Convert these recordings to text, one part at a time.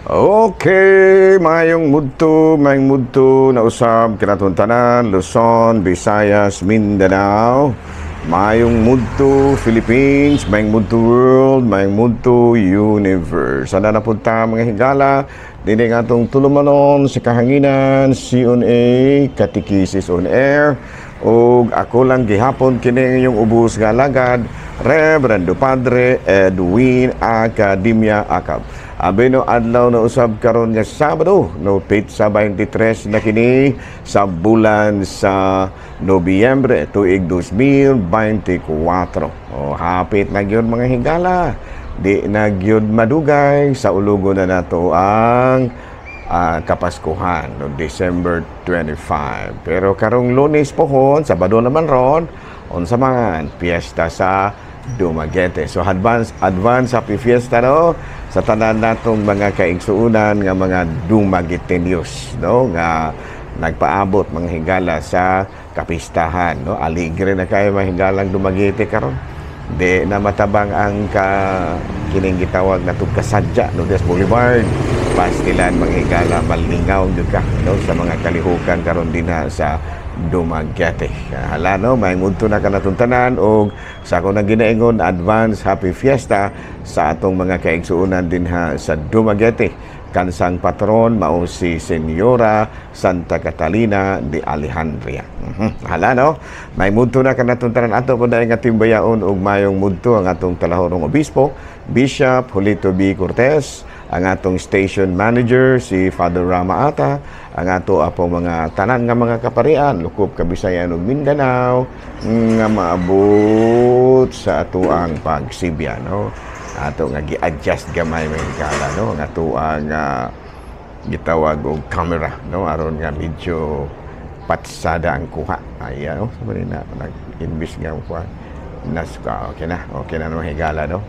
Okay, maayong mudto na usab kanatong tanan, Luzon, Visayas, Mindanao. Maayong mudto Philippines, maayong mudto world, maayong mudto universe. Sana na punta, mga higala, dinhi nga atong tulumanon sa kahanginan, CNA, Katekesis on Air. Og ako lang gihapon kini inyong ubos nga alagad, Reverendo Padre Edwin Academia Acab. Abi no, adlaw na usab karon nga Sabado, no, petsa 23 na kini sa bulan sa Nobyembre tuig 2024. O hapit na gyud, mga higala. Di na gyud madugay sa ulugo na nato ang Kapaskuhan no December 25. Pero karong Lunes pohon, Sabado naman ron, unsa man piyesta sa Dumaguete. So advance advance happy fiesta, no, sa tanan natong mga kaigsuonan nga mga Dumagueteños, no, nga nagpaabot, mga higala, sa kapistahan, no. Aligre na kayo, mga higalang Dumaguete, karon. Di na matabang ang ka kining gitawag na kasadya, no, des Boulevard pastilan, mga higala, malingaw gyud ka, no, sa mga kalihukan karon dinha sa Dumaguete. Hala no, may mudto na kanatong tanan og sa ako nang ginaingon, advance happy fiesta sa atong mga kaigsuonan dinha sa Dumaguete. Kansang patron mao si Senyora Santa Catalina de Alejandria. Hala no, may mudto na kanatong tanan. Ato po dahil nga timbayaon og mayong mudto ang atong talahorong obispo, Bishop Julito B. Cortez, ang atong station manager si Father Rama Ata, ang ato apo mga tanan nga mga kaparian lukop Kabisayan ug Mindanao nga maabot sa atoang pagsibya, no. Ato nga gi-adjust gamay, mga higala, no, ang atoang gitawag og camera, no, aron nga medyo patsada ang kuha. Ayan, oh, sabay na nag-imbis nga kuha. Nas ka, okay na. Okay na mga higala, no?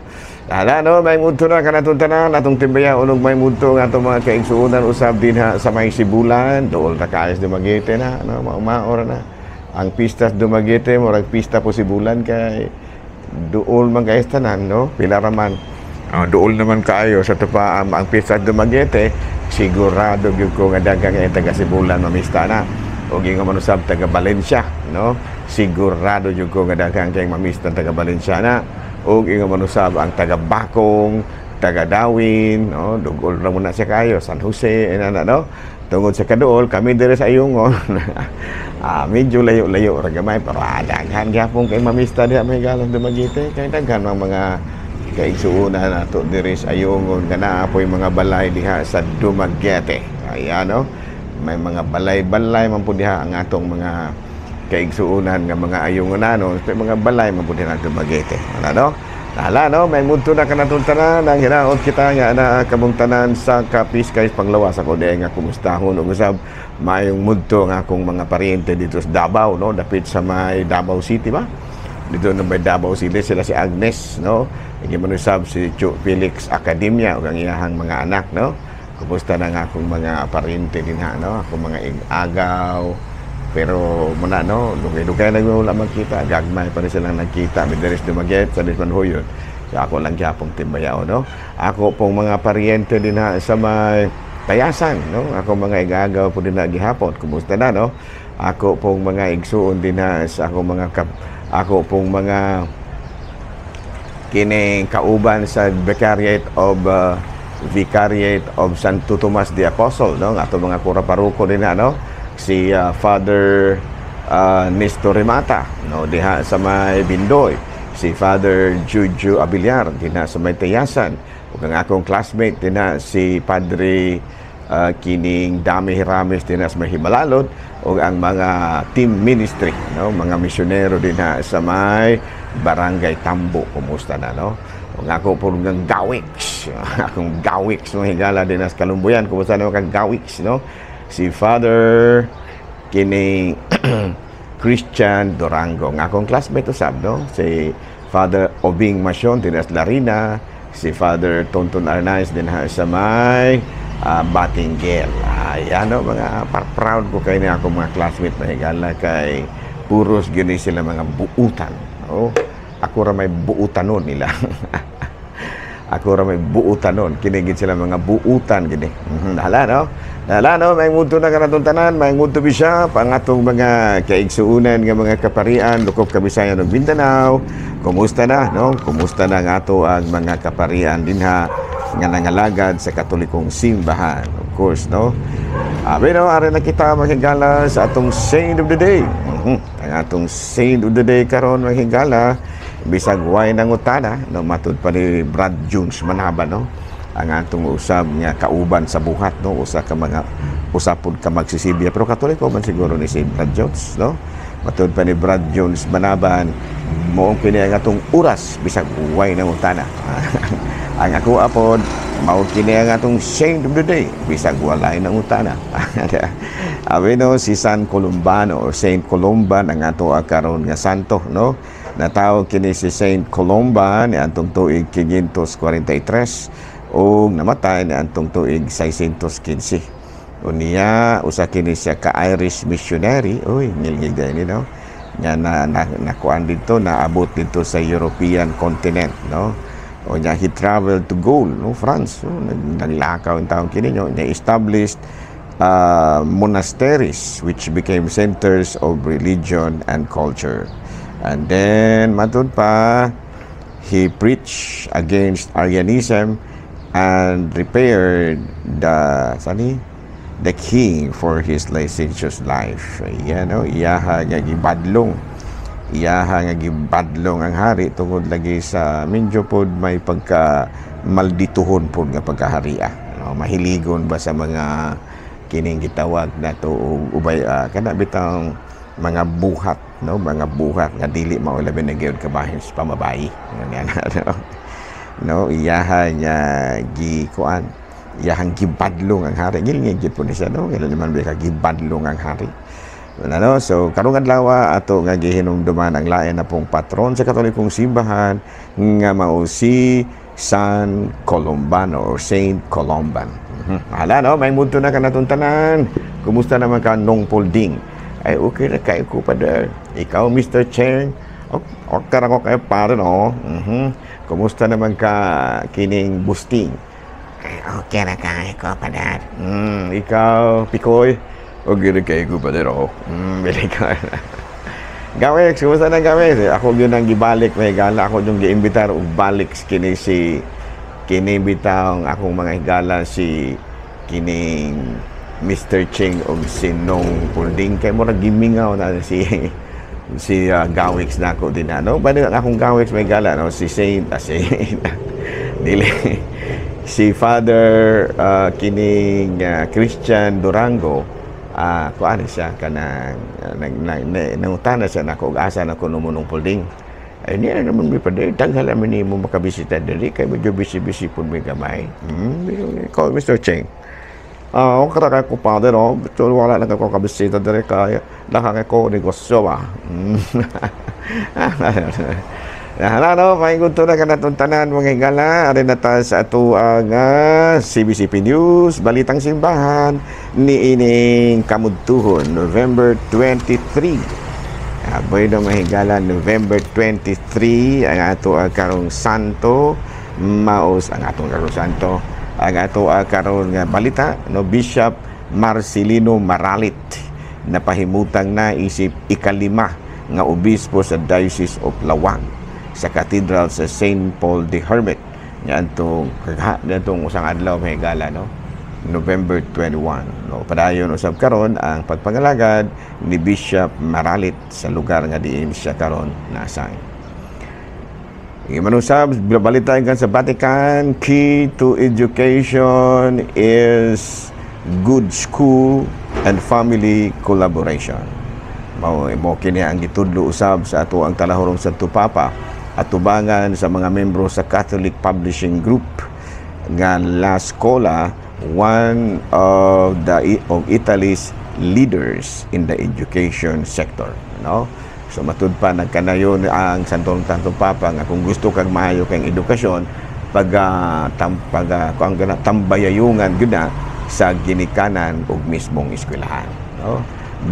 Hala, no, may mudto na kanatong tanan, atong timbaya unog may mudto nga atong mga kaigsuonan usab dinha sa may Sibulan, dool ra kaayo sa Dumaguete na, no, maumaor na. Ang pistas Dumaguete, murag pista po Sibulan kay duol man kaayo tanan, no? Pila ra man. Oh, duol naman kaayo sa tupa ang pista Dumaguete, sigurado gyud ko nga daghang kay taga Sibulan mamista na. O ingon man usab taga Valencia, no? Sigurado jud ko nga daghang kay mamista taga Valencia na. O ingon man usab ang taga Bakong, taga Dawin, no? Dugol ra mo na siya kayo, San Jose, ina na, no? Tungod sa kaduol, kami dire sa Ayungon. Medyo layo-layo ra gamay, pero daghan gyapon kay mamista diha, may galang Dumaguete, kay daghan ang mga kaigsuonan nato diri sa Ayungon nga naa po'y mga balay diha sa Dumaguete. Ayan, no? May mga balay-balay man po diha ang atong mga kaigsuonan nga mga Ayungonanon, may mga balay man po diha ng Dumaguete. Ano, no? Hala, no? May mudto na kanatong tanan, ang hinaot kita nga naa kamong tanan sa kapiskay panglawas. Ako di nga kumustahon ug usab maayong mudto ang akong mga paryente dito sa Davao, no? Dapit sa may Davao City ba? Dito na may Davao City sila si Agnes, no? Hindi man usab si Chu Felix Academia ug ang iyahang mga anak, no? Kumusta na nga akong mga paryente din ha, no? Akong mga agaw. Pero muna, no, dugay-dugay na wala magkita. Gagmay pa rin silang nagkita. Mi diri sa Dumaguete, sa Lismanhuyon. So ako lang gyapong timbayao, no? Ako pong mga paryente din ha sa may Tayasan, no? Ako mga igagaw po din na gihapon. Kumusta na, no? Ako pong mga igsuon din ha sa ako mga kap, ako pong mga kining kauban sa Vicariate of Santo Tomas the Apostle, no, ang ato mga kura paroko din na, no, si Father Nestor Remata, no, diha sa may Bindoy, si Father Juju Abiliar dinha sa may Tayasan, ug ang akong classmate dinha si Padre kining Dami Hirames dinha sa may Himalalod, ug ang mga team ministry, no, mga misyonero dinha sa may Barangay Tambo. Kumusta na, no? Ug ako po ng Gawix, akong Gawix no, higala din sa Kalumbuyan. Kumusta na kang Gawix, no? Si Father kini Christian Durango. Ang akong classmate usab, no, si Father Obing Masyon din sa Larina, si Father Tonton Arnaiz din sa may Batinguel. Ayan, no, mga proud ko kay ni akong mga classmate na higala kay puros gini sila mga buutan. Oh, ako ra may buutanon nila. Ako ra may buutan nun. Kini gid sila mga buutan gini. Hala no. Hala no, may mudto na kanatong tanan, may mudto bisya ang atong mga kaigsuunan nga mga kaparian lukop Kabisayan ug Mindanao. Kumusta na, no? Kumusta na nga ato ang mga kaparian dinha nga nangalagad sa Katolikong simbahan? Of course, no? Abi no, ari na kita, mga higala, sa atong saint of the day. Ang atong saint of the day karon, mga higala, bisag way nangutana, no, matud pa ni Brad Jones Manaba, no, ang atong usab nga kauban sa buhat, no, usa ka mga usa pud ka magsisibya, pero Katoliko man siguro ni si Brad Jones, no. Matud pa ni Brad Jones Manaban, mao kini ang atong oras bisag way nangutana. Ang ako apod, mao kini ang atong saint of the day bisag walay nangutana. Abi no, si San Columbano or Saint Columban ang ato karon nga santo, no. Natawo kini si Saint Columban ni antong tuig 543 ug namatay ni antong tuig 615. Unya usa kini siya ka Irish missionary. Uy, ngilngig dahil ni, no, nga na nakuan dito, naabot dito sa European continent, no. Unya he traveled to Gaul, no, France, no? Naglakaw ang taong kini nyo. Niya established monasteries which became centers of religion and culture. And then matud pa, he preached against Arianism and repaired the sani the king for his licentious life. Ayan, no? Iyaha nga gibadlong. Iyaha nga gibadlong ang hari tungod lagi sa medyo pod may pagka maldituhon pod nga pagkaharia. No? Mahiligon ba sa mga kining gitawag nato og ubay, kana bitang mga buhat, no, mga buhat nga dili mao labi na gyud kabahin sa pamabayi. Yan, no? No, iyaha niya gi kuan, iyahang gibadlong ang hari. Ngilngig gyud po ni siya, no. Ngilngig naman ba ka gibadlong ang hari. Ano, so karong adlaw ato nga gihinumduman ang lain na pong patron sa Katolikong simbahan nga mao si San Columbano or Saint Columban. Hala no, may mudto na kanatong tanan. Kumusta naman ka, Nong Polding? Ay, okay na kayo ko pa. Ikaw, Mr. Cheng? Okay ra ko kayo pare, no. Kumusta naman ka, kining Busting? Ay, okay na kayo ko pa. Ikaw, Pikoy? Okay na kayo ko pa oh. Bili ka. Gawex, kumusta na, Gawex? Ako yun ang gibalik, may gala. Ako yung giimbitar og balik kini si kini bitang akong mga higala, si kining Mr. Cheng og si Nong Pulding, kay murag gimingaw na si si Gawix na ako din, ano ba ang akong Gawix, may gala, no, si Saint, Saint dili, si Father kining Christian Durango, kuan siya kanang nag nag nangutana siya nako og asa na kuno mo, Nong Pulding. Ay, niya na naman mi pa diri, daghan naman nimo makabisita diri kay medyo busy-busy pud mi gamay. Ikaw, Mr. Cheng? Ah, okay ra ko, Father, oh. Pero wala lang ako kabisita diri kay daghan ko negosyo ba. Hala no, may gusto na kanatong tanan, mga higala, ari na ta sa ato ang CBCP News, Balitang Simbahan, ni ining kamudtuhon, November 23. Aboy na, mga higala, November 23, ang ato ang karong santo, maos ang atong karong santo, ang ato ang karon nga balita, no, Bishop Marcelino Maralit, napahimutang na isip ikalima nga obispo sa Diocese of Laoag sa Cathedral sa St. Paul the Hermit niadtong niadtong usang adlaw, may gala, no, November 21, no. Padayon usab karon ang pagpangalagad ni Bishop Maralit sa lugar nga diin siya karon na-assign. Imanusab, balita kan sa Vatican, key to education is good school and family collaboration. Mao mo kini ang gitudlo usab sa ato ang talahurong Santo Papa atubangan sa mga membro sa Catholic Publishing Group nga La Scuola, one of Italy's leaders in the education sector, no. So matud pa, nagkanayon ang Santong Santo Papa nga kung gusto kag maayo kang edukasyon, pag pag kuang gana tambayayungan gyud na sa ginikanan ug mismong eskwelahan, no.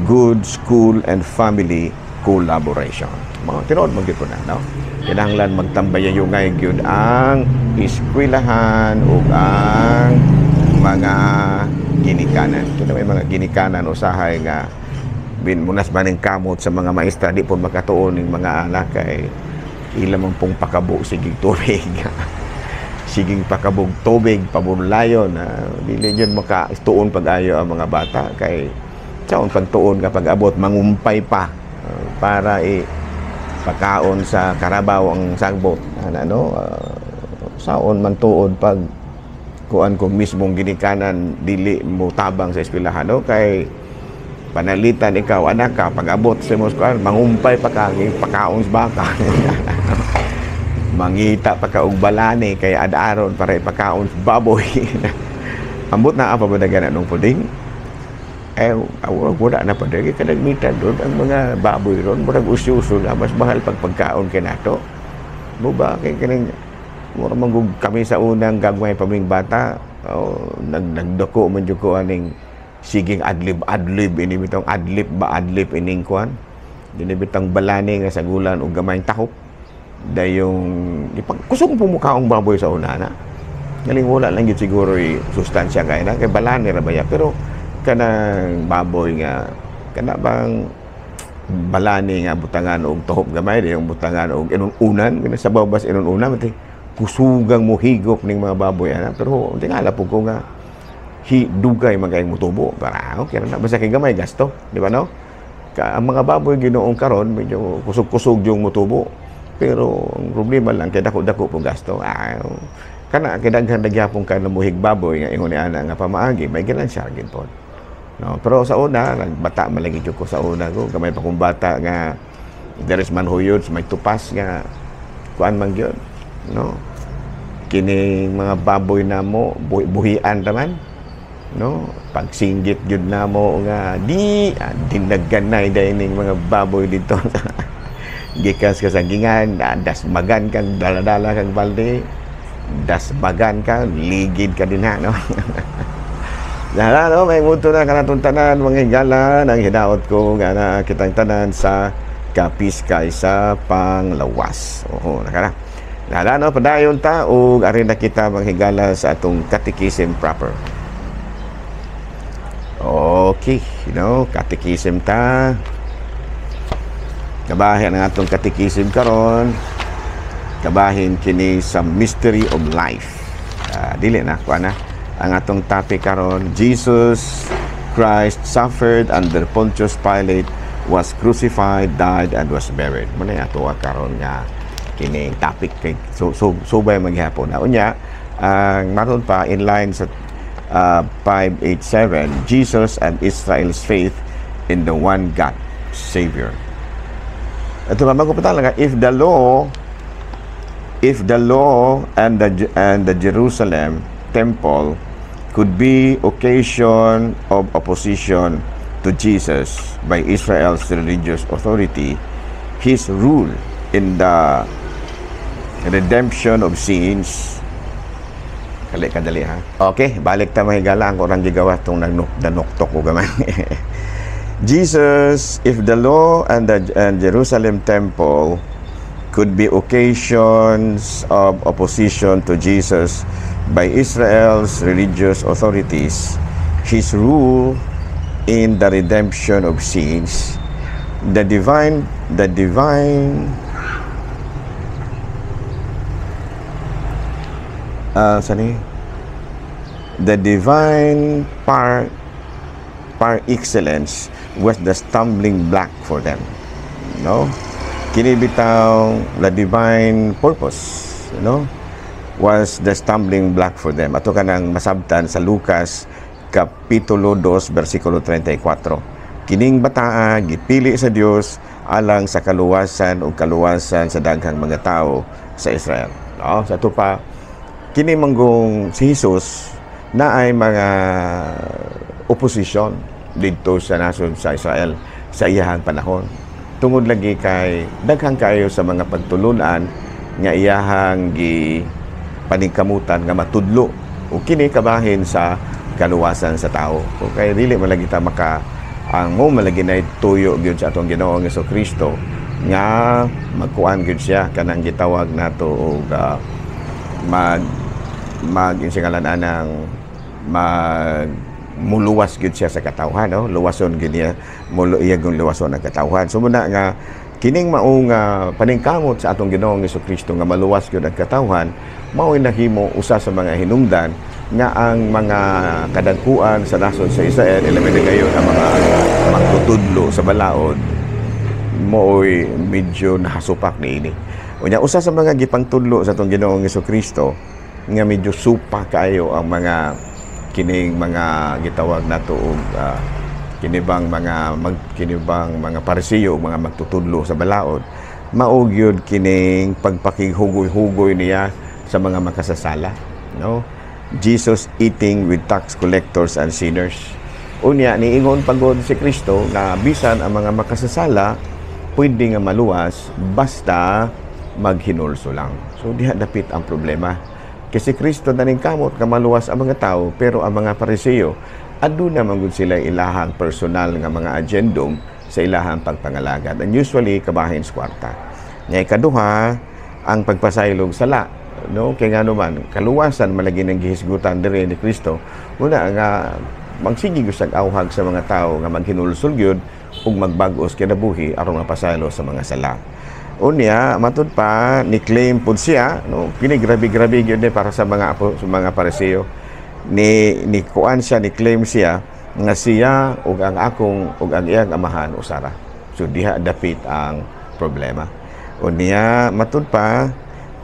Good school and family collaboration, mga tinuod man gyud po na, no. Kinahanglan magtambayayungay gyud ang eskwelahan ug ang mga ginikanan. Kina may mga ginikanan usahay nga bin munas maning kamot sa mga maestra, di po makatuon ning mga anak kay ila man pong pakabo sigig tubig. Siging pakabog tubig pabunlayon na dili jud maka tuon pag-ayo ang mga bata kay saon pagtuon kapag abot mangumpay pa para i pakaon sa karabaw ang sagbot ano, saon man tuod pag kuan ko mismong ginikanan dili mo tabang sa eskwelahan, no? Kay panalitan ikaw anak ka pag abot sa imong kuan mangumpay pa ka pakaon sa baka. Mangita pa ka og balani kay ad-aron para ipakaon sa baboy. Ambot na ang pabadagan anong puding. Eh, wala na pa dili kadagmitan doon ang mga baboy ron, murag uso-uso na mas mahal pag pagkaon kay nato. Mo ba kay kaning mura man gug kami sa unang gagmay pa ming bata, oh, nagdako man jud ko aning siging adlib-adlib ini bitong adlib ba adlib ining kuan. Dini bitang balani nga sagulan og gamayng tahop. Dayong ipagkusog po mukhaong baboy sa una na. Galing wala lang gyud siguro sustansya kay na kay balani ra ba ya, pero kanang baboy nga kana bang balani nga butangan og tuhop gamay, dayong butangan og inununan kana sa babas inununan mati kusugang mohigop ning mga baboy ana, pero tingala pud ko nga hi dugay man kay motubo para okay ra na basta kay gamay gasto, di ba no? Ka, ang mga baboy Ginoong karon medyo kusog-kusog yung motubo. Pero ang problema lang kay dako-dako pong gasto. Ah, kana kay daghan na gyapon ka namuhig baboy nga ingon ni ana nga pamaagi may ginansya gid pod. No, pero sa una nagbata man lagi jud ko sa una ko gamay pa kong bata nga deres man huyod may tupas nga kuan man gyud, no? Kini mga baboy namo buhian taman, no? Pagsinggit gyud namo nga di dinagganay day ning mga baboy dito. Gikas ka sa gingan, dasmagan kang dala-dala kang balde, dasmagan ka, ligid ka din ha, no? Dala, no, may muto na kanatong tanan, mga higala, ang hinaot ko, nga na kitang tanan sa kapiskay sa panglawas. Oo, nakara. Dala, no, padayon ta, ug ari na kita mga higala sa atong catechism proper. Okay, catechism ta. Kabahin ang atong catechism karon. Kabahin kini sa mystery of life. Dili na kuan na. Ang atong topic karon, Jesus Christ suffered under Pontius Pilate, was crucified, died, and was buried. Muna yung ato karon nga kini topic kay so, so subay maghapon. Na unya ang maron pa in line sa 587, Jesus and Israel's faith in the one God Savior. Ito ba magupita lang, if the law and the Jerusalem temple could be occasion of opposition to Jesus by Israel's religious authority, his rule in the redemption of sins. Kali kadali ha. Okay, balik ta mga higala ang kurang gigawa tong nanuktok ko gamay. Jesus, if the law and Jerusalem temple could be occasions of opposition to Jesus by Israel's religious authorities, his rule in the redemption of sins, the divine sani? The divine par excellence was the stumbling block for them. No? Kini bitaw the divine purpose, no? Was the stumbling block for them. Ato kanang masabtan sa Lucas Kapitulo 2 versikulo 34. Kining bataa gipili sa Dios alang sa kaluwasan ug kaluwasan sa daghang mga tao sa Israel. No? Sa ato pa kini manggong si Jesus na ay mga opposition didto sa nasod sa Israel sa iyahang panahon. Tungod lagi kay daghang kayo sa mga pagtulunan nga iyahang gi paningkamutan nga matudlo o kini kabahin sa kaluwasan sa tao. O kay dili man lagi ta maka ang mo malagi na tuyo gyud sa atong Ginoong Kristo nga magkuan gyud siya kanang gitawag nato og Mag mag insingalan anang mag muluwas gyud siya sa katawhan, no? Luwason gyud niya, mulo iya gyud luwason ang katawhan. So muna nga kining maong paningkamot sa atong Ginoong Kristo nga maluwas gyud ang katawhan, mao'y nahimo usa sa mga hinungdan nga ang mga kadagkuan sa nasod sa Israel, ilabi na gayon ang mga magtutudlo sa balaod, mooy medyo nahasupak niini. Unya, usa sa mga gipangtudlo sa atong Ginoong Kristo nga medyo supak kaayo ang mga kining mga gitawag nato og kinibang mga Parisiyo ug mga magtutudlo sa balaod, mao gyud kining pagpakighugoy-hugoy niya sa mga makasasala, no? Jesus eating with tax collectors and sinners. Unya, niingon pagod si Kristo na bisan ang mga makasasala pwede nga maluwas basta maghinulso lang. So diha dapit ang problema. Kasi Kristo naningkamot nga maluwas ang mga tao, pero ang mga Pariseo, aduna man gud sila ilahang personal nga mga agendum sa ilahang pagpangalagad. And usually kabahin sa kwarta. Nga ikaduha, ang pagpasaylog sala, no? Kay ngano man, kaluwasan malagi ng gihisgutan diri ni Kristo. Una nga magsige gyud siyag awhag sa mga tao nga maghinulsol gyud ug magbag-os kinabuhi aron mapasaylo sa mga sala. Unya, matud pa ni claim pud siya, no? Kini grabe-grabe gyud ni para sa mga Pariseo. Ni kuan siya, ni claim siya nga siya ug ang akong ug ang iyang Amahan usara. So diha dapit ang problema. Unya, matud pa,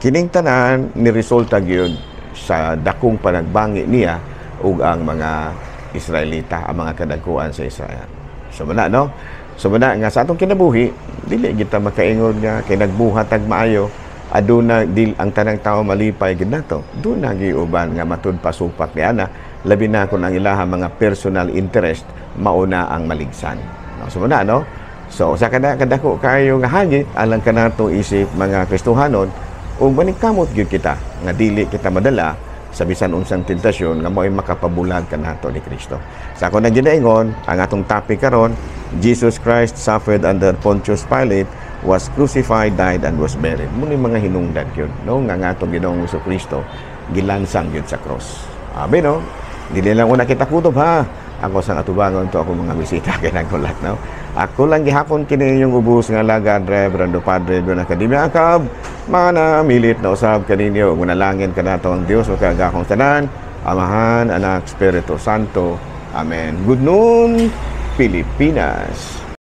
kining tanan ni resulta gyud sa dakong panagbangi niya ug ang mga Israelita, ang mga kadagkuan sa Israel. So muna, no? So muna nga sa atong kinabuhi, dili kita makaingon nga kay nagbuhat tag maayo, aduna dil ang tanang tao malipay gid nato. Duna gyud uban nga matud pa supak ni ana, labi na kung ang ilaha mga personal interest mauna ang maligsan. No? So muna, no? So sa kada kadako kayo nga hagit alang kanato isip mga Kristohanon, ug maningkamot gyud kita nga dili kita madala sa bisan unsang tentasyon nga mo'y makapabulag kanato ni Kristo. Sa ako na ginaingon, ang atong topic karon, Jesus Christ suffered under Pontius Pilate, was crucified, died, and was buried. Muna mga hinungdan yun, no? Nga nga atong Ginoong Kristo gilansang yun sa cross. Abi, no? Dili lang una kita kutob, ha. Ako sang atubangon to ako mga bisita kay nagkulat, no? Ako lang gihapon kini inyong ubos nga alagad, Reverendo Padre Don Academia Akab, manamilit na usab kaninyo. Munalangin kanato ang Dios makagagahom tanan, Amahan, Anak, Espiritu Santo. Amen. Good noon, Pilipinas.